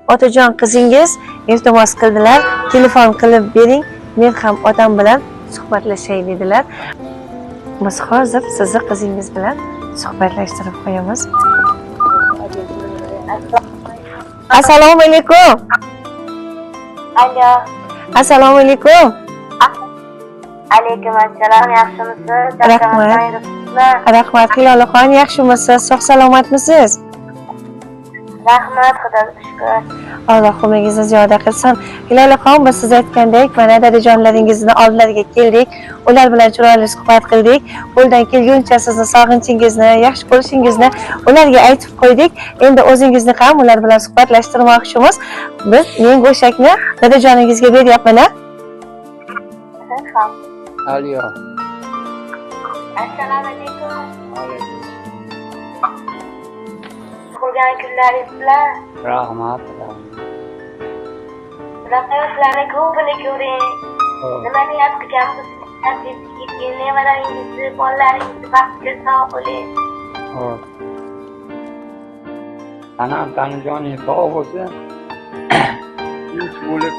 Otajon qizingiz iltimos qildilar, telefon qilib bering, men ham otam bilan suhbatlashay dedilar. Biz hozir sizni qizingiz bilan suhbatlashtirib qo'yamiz. Assalomu alaykum. Alo. Assalomu alaykum. Alaykum assalom, yaxshimisiz? Rahmat. Rahmat, Hilolaxon, yaxshimisiz? Sog' salomatmisiz? Rahmat, Xudoga shukr. Alloh umringizni ziyoda qilsin. Hilolaxon, biz siz aytgandek, mana dadajonlaringizni oldilariga keldik. Ular bilan chiroyli suhbat qildik. Qo'ldan kelguncha sizni sog'inchingizni, yaxshi ko'rishingizni ularga aytib qo'ydik. Endi o'zingizni ham ular bilan suhbatlashtirmoqchimiz. Biz men go'shakni dadajoningizga beryapman, a? Alo. Assalomu alaykum. Alaykum. Tug'ilgan kunlaringiz bilan. Rahmat. Rahmat. Bunaqa yoshlarni ko'pini ko'ring. Xo'p. Nima niyat qilgan bo'lsangiz, yetib nevararingizni, bolalaringizni baxtli sog' bo'ling. Xo'p. Tanam tanijoning sog' bo'lsin. Tinch bo'lib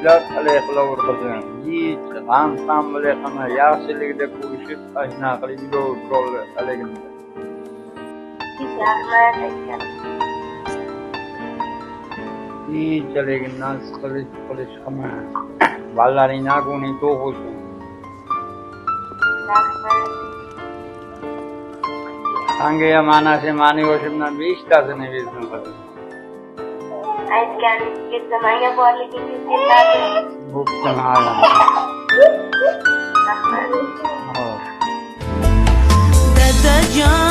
ular qalay qilaver qizim. Hech g'am ham bilan qilma, yaxshilikda ko'rishib, shunaqa qilib yuraver haligimda. Rahmat aytgan. Hech haligindan siqilish qilish qilma. Bolalaringni ko'ngling to'q bo'lsin. Rahmat. Sanga ham mana shu mani yoshimdan 5 tasini bersin qizim. Aytganingiz menga borligingiz yetadi. Bo'pti, mayli. Rahmat. Xo'p. Dadajon.